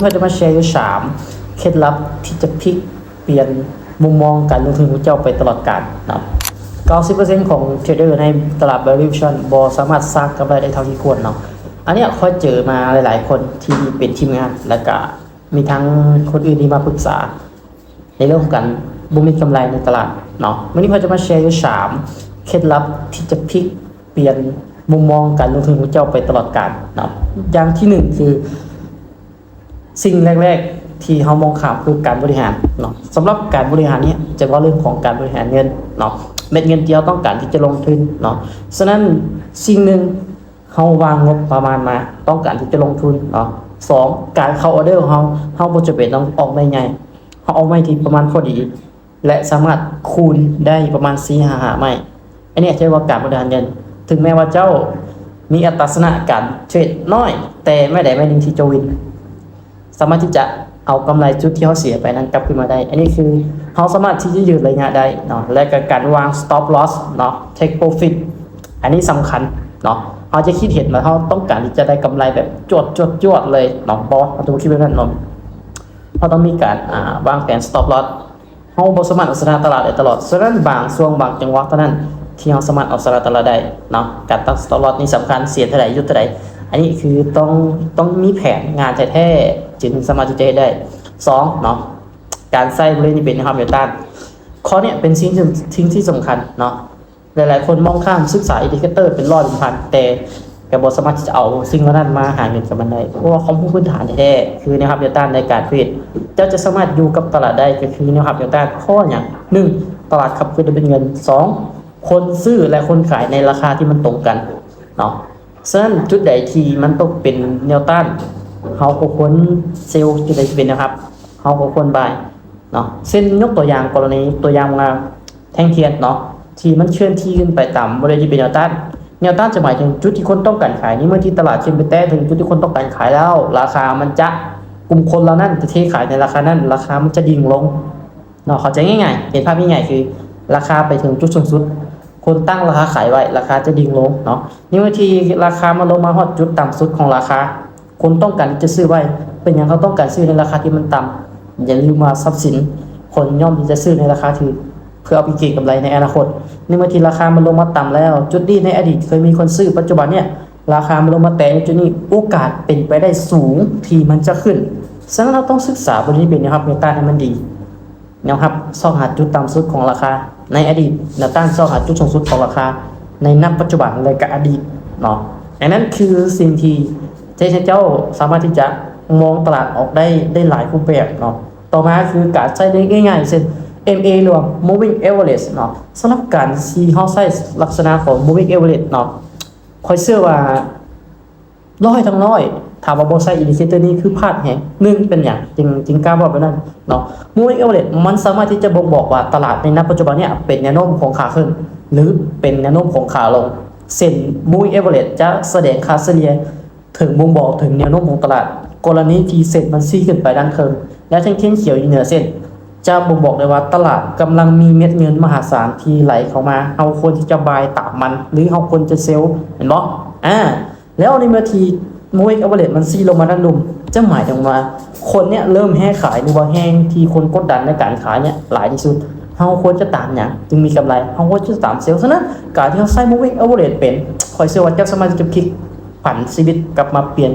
ຂ້ອຍຈະມາແຊຢູ່ສາມເຄັດລັບທີ່ຈະພລິກປ່ຽນມຸມມອງການລົງທຶນຂອງເຈົ້າໄປຕະຫຼອດການເນາະ. ເກົ້າສິບເປີເຊັນຂອງເທຣດເດີໃນຕະຫຼາດ Value Option ບໍ່ສາມາດສ້າງກຳໄລໄດ້ເທົ່າທີ່ຄວນເນາະ. ອັນເນີ້ຍຂ້ອຍເຈີມາຫຼາຍໆຄົນທີ່ເປັນທີມງານ ແລ້ວກະມີທັງຄົນອື່ນທີ່ມາປຶກສາ ໃນເລື່ອງຂອງການບໍ່ມີກຳໄລໃນຕະຫຼາດເນາະ. ມື້ນີ້ຂ້ອຍຈະມາແຊຢູ່ສາມເຄັດລັບທີ່ຈະພລິກປ່ຽນມຸມມອງການລົງທຶນຂອງເຈົ້າໄປຕະຫຼອດການເນາະ. ຢ່າງທີໜຶ່ງຄື ສິ່ງແລກໆທີ່ເຮົາມອງຂ້າມຄືການບໍລິຫານເນາະ. ສຳລັບການບໍລິຫານນີ້ຈະເວົ້າເລື່ອງຂອງການບໍລິຫານເງິນເນາະ, ເມັດເງິນທີ່ເຮົາຕ້ອງການທີ່ຈະລົງທຶນເນາະ. ສະນັ້ນສິ່ງໜຶ່ງ ເຮົາວາງງົບປະມານມາ ຕ້ອງການທີ່ຈະລົງທຶນເນາະ. ສອງ ການເຂົ້າອອເດີຂອງເຮົາ ເຮົາບໍ່ຈຳເປັນຕ້ອງອອກໄມ້ໃຫຍ່ ເຮົາອອກໄມ້ທີ່ປະມານພໍດີ ແລະ ສາມາດຄູນໄດ້ປະມານສີ່ຫາຫ້າໄມ້. ອັນນີ້ເອີ້ນວ່າການບໍລິຫານເງິນ. ເຖິງແມ່ນວ່າເຈົ້າມີອັດຕາຊະນະການເທຣດນ້ອຍ ແຕ່ໄມ້ໃດໄມ້ໜຶ່ງທີ່ເຈົ້າວິນ ສາມາດທີ່ຈະເອົາກຳໄລຈຸດທີ່ເຮົາເສຍໄປນັ້ນກັບຄືນມາໄດ້. ອັນນີ້ຄືເຮົາສາມາດທີ່ຈະຢືດໄລຍະໄດ້ເນາະ ແລະ ກໍການວາງ stop loss ເນາະ take profit ອັນນີ້ສຳຄັນເນາະ. ເຮົາຈະຄິດເຫັນວ່າເຮົາຕ້ອງການທີ່ຈະໄດ້ກຳໄລແບບຈວດໆໆເລີຍເນາະ ບໍ່ ເຮົາຕ້ອງຄິດແບບນັ້ນເນາະ. ເຮົາຕ້ອງມີການ ອ່າ ວາງແຜນ stop loss. ເຮົາບໍ່ສາມາດເອົາຊະນະຕະຫຼາດໄດ້ຕະຫຼອດ. ສະນັ້ນບາງຊ່ວງບາງຈັງຫວະເທົ່ານັ້ນທີ່ເຮົາສາມາດເອົາຊະນະຕະຫຼາດໄດ້ເນາະ. ການຕັ້ງ stop loss ນີ້ສຳຄັນ, ເສຍເທົ່າໃດ ຢຸດເທົ່າໃດ. ອັນນີ້ຄືຕ້ອງ, ຕ້ອງມີແຜນງານແທ້ໆ ຈຶ່ງສາມາດທີ່ຈະເຮັດໄດ້. ສອງເນາະ, ການໃຊ້ບໍລິເວນທີ່ເປັນແນວຮັບແນວຕ້ານ. ຂໍ້ນີ້ເປັນສິ່ງທີ່, ສິ່ງທີ່ສຳຄັນເນາະ. ຫຼາຍໆຄົນມອງຂ້າມ, ສຶກສາ indicator ເປັນຮ້ອຍເປັນພັນ, ແຕ່ ກໍບໍ່ສາມາດທີ່ຈະເອົາສິ່ງເຫຼົ່ານັ້ນມາຫາເງິນກັບມັນໄດ້ ເພາະວ່າຄວາມຮູ້ພື້ນຖານແທ້ໆ ຄືແນວຮັບແນວຕ້ານໃນການເທຣດ. ເຈົ້າຈະສາມາດຢູ່ກັບຕະຫຼາດໄດ້ ກໍຄືແນວຮັບແນວຕ້ານ. ເພາະຫຍັງ? ໜຶ່ງ ຕະຫຼາດຂັບເຄື່ອນດ້ວຍເມັດເງິນ. ສອງ ຄົນຊື້ ແລະ ຄົນຂາຍໃນລາຄາທີ່ມັນຕົງກັນເນາະ. ສະນັ້ນ ຈຸດໃດທີ່ມັນຕົກເປັນແນວຕ້ານ, ເຮົາກໍຄວນເຊລ, ຈຸດໃດທີ່ເປັນແນວຮັບ, ເຮົາກໍຄວນບາຍເນາະ. ເຊັ່ນ ຍົກຕົວຢ່າງ ກໍລະນີຕົວຢ່າງວ່າ ແທ່ງທຽນເນາະ ທີ່ມັນເຄື່ອນທີ່ຂຶ້ນໄປຕາມບໍລິເວນທີ່ເປັນແນວຕ້ານ. ແນວຕ້ານຈະໝາຍເຖິງຈຸດທີ່ຄົນຕ້ອງການຂາຍ. ໃນເມື່ອທີ່ຕະຫຼາດຂຶ້ນໄປແຕະເຖິງຈຸດທີ່ຄົນຕ້ອງການຂາຍແລ້ວ, ລາຄາມັນຈະ, ກຸ່ມຄົນເຫຼົ່ານັ້ນຈະເທຂາຍໃນລາຄານັ້ນ, ລາຄາມັນຈະດິ່ງລົງເນາະ. ເຂົ້າໃຈງ່າຍໆ, ເຫັນພາບງ່າຍໆ ຄືລາຄາໄປເຖິງຈຸດສູງສຸດ, ຄົນຕັ້ງລາຄາຂາຍໄວ້, ລາຄາຈະດິ່ງລົງເນາະ. ໃນເມື່ອທີ່ລາຄາມັນລົງມາຮອດຈຸດຕ່ຳສຸດຂອງລາຄາ, ຄົນຕ້ອງການທີ່ຈະຊື້ໄວ້. ເປັນຫຍັງເຂົາຕ້ອງການຊື້ໃນລາຄາທີ່ມັນຕ່ຳ? ຢ່າລືມວ່າຊັບສິນຄົນຍ່ອມທີ່ຈະຊື້ໃນລາຄາຖືກ ເພື່ອເອົາໄປເກັງກຳໄລໃນອະນາຄົດ. ໃນເມື່ອທີ່ລາຄາມັນລົງມາຕ່ຳແລ້ວ, ຈຸດນີ້ໃນອະດີດເຄີຍມີຄົນຊື້, ປັດຈຸບັນເນີ້ຍລາຄາມັນລົງມາແຕະໃນຈຸດນີ້, ໂອກາດເປັນໄປໄດ້ສູງທີ່ມັນຈະຂຶ້ນ. ສະນັ້ນ ເຮົາຕ້ອງສຶກສາບໍລິເວນແນວຮັບແນວຕ້ານໃຫ້ມັນດີ. ແນວຮັບຊອກຫາຈຸດຕ່ຳສຸດຂອງລາຄາໃນອະດີດ, ແນວຕ້ານຊອກຫາຈຸດສູງສຸດຂອງລາຄາໃນນັບປັດຈຸບັນ ແລະ ກະອະດີດເນາະ. ອັນນັ້ນຄືສິ່ງທີ່ຈະເຮັດໃຫ້ເຈົ້າສາມາດທີ່ຈະມອງຕະຫຼາດອອກໄດ້, ໄດ້ຫຼາຍຮູບແບບເນາະ. ຕໍ່ມາຄືການໃຊ້ເລກງ່າຍໆ ເຊັ່ນ ເອັມເອ ຫຼືວ່າ Moving Average ເນາະ. ສຳລັບການທີ່ເຮົາໃຊ້ລັກສະນະຂອງ Moving Average ເນາະ, ຂ້ອຍເຊື່ອວ່າ ຮ້ອຍທັງຮ້ອຍ ຖ້າວ່າບໍ່ໃຊ້ indicator ນີ້ຄືພາດແຮງ. ໜຶ່ງ ເປັນຫຍັງຈຶ່ງ, ຈຶ່ງກ້າເວົ້າແບບນັ້ນເນາະ? Moving average ມັນສາມາດທີ່ຈະບົ່ງບອກວ່າຕະຫຼາດໃນນັບປັດຈຸບັນເນີ້ຍເປັນແນວໂນ້ມຂອງຂາຂຶ້ນ ຫຼື ເປັນແນວໂນ້ມຂອງຂາລົງ. ເສັ້ນ moving average ຈະສະແດງຄ່າສະເລ່ຍເຖິງບົ່ງບອກເຖິງແນວໂນ້ມຂອງຕະຫຼາດ. ກໍລະນີທີ່ເສັ້ນມັນຊີ້ຂຶ້ນໄປດ້ານເທິງ ແລະ ແທ່ງຂຽວຢູ່ເໜືອເສັ້ນ ຈະບົ່ງບອກໄດ້ວ່າຕະຫຼາດກຳລັງມີເມັດເງິນມະຫາສານທີ່ໄຫຼເຂົ້າມາ. ເຮົາຄວນທີ່ຈະບາຍຕາມມັນ ຫຼື ເຮົາຄວນຈະເຊລ, ແມ່ນບໍ່? ອາ ແລ້ວໃນເມື່ອທີ່ moving average ມັນຊີ້ລົງມາດ້ານລຸ່ມ ຈະໝາຍເຖິງວ່າຄົນເນີ້ຍເລີ່ມແຮງຂາຍ ຫຼືວ່າແຮງທີ່ຄົນກົດດັນໃນການຂາຍເນີ້ຍຫຼາຍທີ່ສຸດ. ເຮົາຄວນຈະຕາມຫຍັງຈຶ່ງມີກຳໄລ? ເຮົາຄວນຈະຕາມເຊລ. ສະນັ້ນ ການທີ່ເຮົາໃຊ້ moving average ເປັນ, ຂ້ອຍເຊື່ອວ່າເຈົ້າສາມາດທີ່ຈະພລິກຜັນຊີວິດກັບມາປ່ຽນ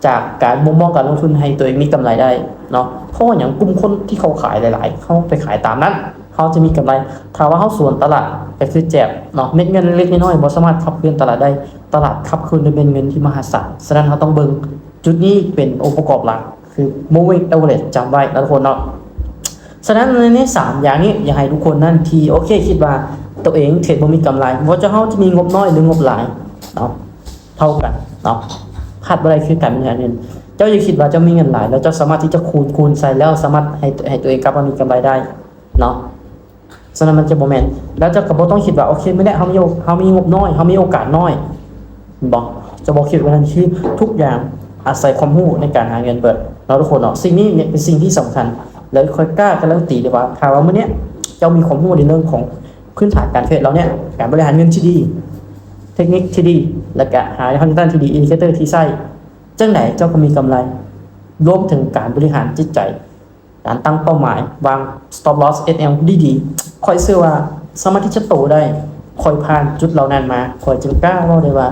ຈາກການມຸມມອງການລົງທຶນໃຫ້ຕົວເອງມີກຳໄລໄດ້ເນາະ. ເພາະຫຍັງ? ກຸ່ມຄົນທີ່ເຂົາຂາຍຫຼາຍໆ ເຂົາໄປຂາຍຕາມນັ້ນ ເຮົາຈະມີກຳໄລ. ຖ້າວ່າເຮົາສວນຕະຫຼາດ ກໍຄືແຈບເນາະ, ເມັດເງິນເລັກໆນ້ອຍໆບໍ່ສາມາດຂັບເຄື່ອນຕະຫຼາດໄດ້. ຕະຫຼາດຂັບເຄື່ອນດ້ວຍເມັດເງິນທີ່ມະຫາສານ. ສະນັ້ນ ເຮົາຕ້ອງເບິ່ງຈຸດນີ້ເປັນອົງປະກອບຫຼັກ ຄື moving average ຈຳໄວ້ນະທຸກຄົນເນາະ. ສະນັ້ນ ໃນສາມຢ່າງນີ້ ຢາກໃຫ້ທຸກຄົນນັ້ນທີ່ ໂອເຄ ຄິດວ່າຕົວເອງເທຣດບໍ່ມີກຳໄລ, ບໍ່ວ່າເຈົ້າເຮົາຈະມີງົບນ້ອຍ ຫຼື ງົບຫຼາຍເນາະ ເທົ່າກັນເນາະ. ຂາດບໍ່ໄດ້ຄືການມີເງິນ. ເຈົ້າຢ່າຄິດວ່າເຈົ້າມີເງິນຫຼາຍ ແລ້ວເຈົ້າສາມາດທີ່ຈະຄູນ, ຄູນໃສ່ ແລ້ວສາມາດໃຫ້, ໃຫ້ຕົວເອງກັບມາມີກຳໄລໄດ້ເນາະ. ສະນັ້ນມັນຈະບໍ່ແມ່ນ. ແລ້ວເຈົ້າກໍບໍ່ຕ້ອງຄິດວ່າ ໂອເຄ ມື້ນີ້ເຮົາມີ, ເຮົາມີງົບນ້ອຍ, ເຮົາມີໂອກາດນ້ອຍ. ເຫັນບໍ່? ຈະບໍ່ຄິດແບບນັ້ນ. ຄືທຸກຢ່າງອາໄສຄວາມຮູ້ໃນການຫາເງິນເບິດເນາະທຸກຄົນເນາະ. ສິ່ງນີ້ເປັນສິ່ງທີ່ສຳຄັນ ແລະ ຂ້ອຍກ້າກາລັນຕີໄດ້ວ່າ ຖ້າວ່າມື້ນີ້ເຈົ້າມີຄວາມຮູ້ໃນເລື່ອງຂອງພື້ນຖານການເທຣດແລ້ວເນີ້ຍ, ການບໍລິຫານເງິນທີ່ດີ, ເທັກນິກທີ່ດີ, ແລະ ກະຫາ function ທີ່ດີ, indicator ທີ່ໃຊ້, ຈັ່ງໃດເຈົ້າກໍມີກຳໄລ ລວມເຖິງການບໍລິຫານຈິດໃຈ, ການຕັ້ງເປົ້າໝາຍ, ວາງ stop loss ເອັສແອລ ດີໆ. ຂ້ອຍເຊື່ອວ່າສາມາດທີ່ຈະໂຕໄດ້. ຂ້ອຍຜ່ານຈຸດເຫຼົ່ານັ້ນມາ, ຂ້ອຍຈຶ່ງກ້າເວົ້າໄດ້ວ່າ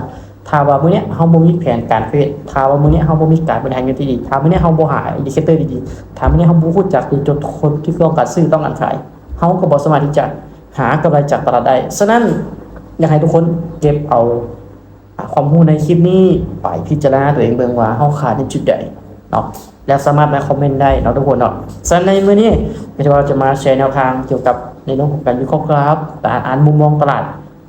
ຖ້າວ່າມື້ເນີ້ຍເຮົາບໍ່ມີແຜນການເທຣດ, ຖ້າວ່າມື້ເນີ້ຍເຮົາບໍ່ມີການບໍລິຫານເງິນທີ່ດີ, ຖ້າມື້ເນີ້ຍເຮົາບໍ່ຫາ indicator ດີໆ, ຖ້າມື້ເນີ້ຍເຮົາບໍ່ຮູ້ຈັກຈຸດຄົນທີ່ຕ້ອງການຊື້ຕ້ອງການຂາຍ, ເຮົາກໍບໍ່ສາມາດທີ່ຈະຫາກຳໄລຈາກຕະຫຼາດໄດ້. ສະນັ້ນ ຢາກໃຫ້ທຸກຄົນເກັບເອົາ ຄວາມຮູ້ໃນຄລິບນີ້ໄປພິຈາລະນາຕົວເອງເບິ່ງວ່າເຮົາຂາດໃນຈຸດໃດເນາະ ແລະ ສາມາດມາຄອມເມັນໄດ້ເນາະທຸກຄົນເນາະ. ສະນັ້ນໃນມື້ນີ້ກໍຈະວ່າຈະມາແຊແນວທາງກ່ຽວກັບໃນເລື່ອງຂອງການວິເຄາະກຣາຟ, ການອ່ານມຸມມອງຕະຫຼາດ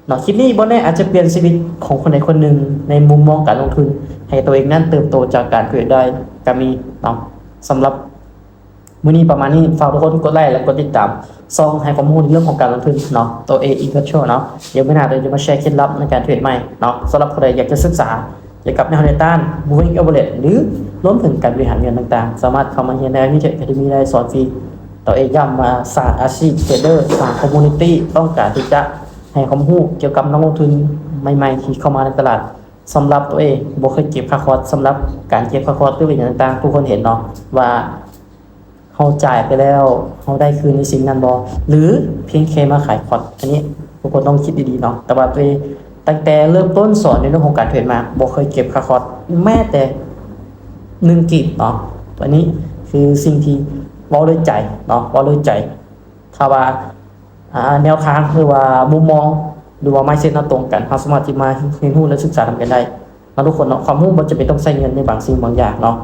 ເນາະ. ຄລິບນີ້ບໍ່ແນ່ອາດຈະປ່ຽນຊີວິດຂອງຄົນໃດຄົນໜຶ່ງໃນມຸມມອງການລົງທຶນ ໃຫ້ຕົວເອງນັ້ນເຕີບໂຕຈາກການເທຣດໄດ້ກໍມີເນາະ. ສຳລັບ ມື້ນີ້ປະມານນີ້, ຝາກທຸກຄົນກົດໄລ ແລະ ກົດຕິດຕາມຊ່ອງໃຫ້ຄວາມຮູ້ໃນເລື່ອງຂອງການລົງທຶນເນາະ, ຕົວເອງ Investor ເນາະ. ດຽວມື້ໜ້າຕົວເອງຈະມາແຊເຄັດລັບໃນການເທຣດໃໝ່ເນາະ. ສຳລັບຜູ້ໃດຢາກຈະສຶກສາກ່ຽວກັບແນວທາງ Moving Average ຫຼື ລວມເຖິງການບໍລິຫານເງິນຕ່າງໆ, ສາມາດເຂົ້າມາຮຽນໃນ Adventure Academy ໄດ້, ສອນຟຣີ. ຕົວເອງຢ້ຳວ່າສ້າງອາຊີບເທຣດເດີ, ສ້າງ community, ຕ້ອງການທີ່ຈະໃຫ້ຄວາມຮູ້ກ່ຽວກັບນັກລົງທຶນໃໝ່ໆທີ່ເຂົ້າມາໃນຕະຫຼາດ. ສຳລັບຕົວເອງບໍ່ເຄີຍເກັບຄ່າຄອດ, ສຳລັບການເກັບຄ່າຄອດ ຫຼື ຫຍັງຕ່າງໆ ທຸກຄົນເຫັນເນາະວ່າ ເຮົາຈ່າຍໄປແລ້ວ ເຮົາໄດ້ຄືນໃນສິ່ງນັ້ນບໍ່ ຫຼື ພຽງແຄ່ມາຂາຍຄອດ. ອັນນີ້ທຸກຄົນຕ້ອງຄິດດີໆເນາະ. ແຕ່ວ່າຕົວເອງຕັ້ງແຕ່ເລີ່ມຕົ້ນສອນໃນເລື່ອງຂອງການເທຣດມາ ບໍ່ເຄີຍເກັບຄ່າຄອດແມ້ແຕ່ໜຶ່ງກີບເນາະ. ອັນນີ້ຄືສິ່ງທີ່ເວົ້າດ້ວຍໃຈເນາະ, ເວົ້າດ້ວຍໃຈ. ຖ້າວ່າ ອ່າ ແນວທາງ ຫຼືວ່າມຸມມອງ ຫຼືວ່າ mindset ເຮົາຕົງກັນ, ເຮົາສາມາດທີ່ມາຮຽນຮູ້ ແລະ ສຶກສານຳກັນໄດ້ເນາະທຸກຄົນເນາະ. ຄວາມຮູ້ບໍ່ຈຳເປັນຕ້ອງໃຊ້ເງິນໃນບາງສິ່ງບາງຢ່າງເນາະ.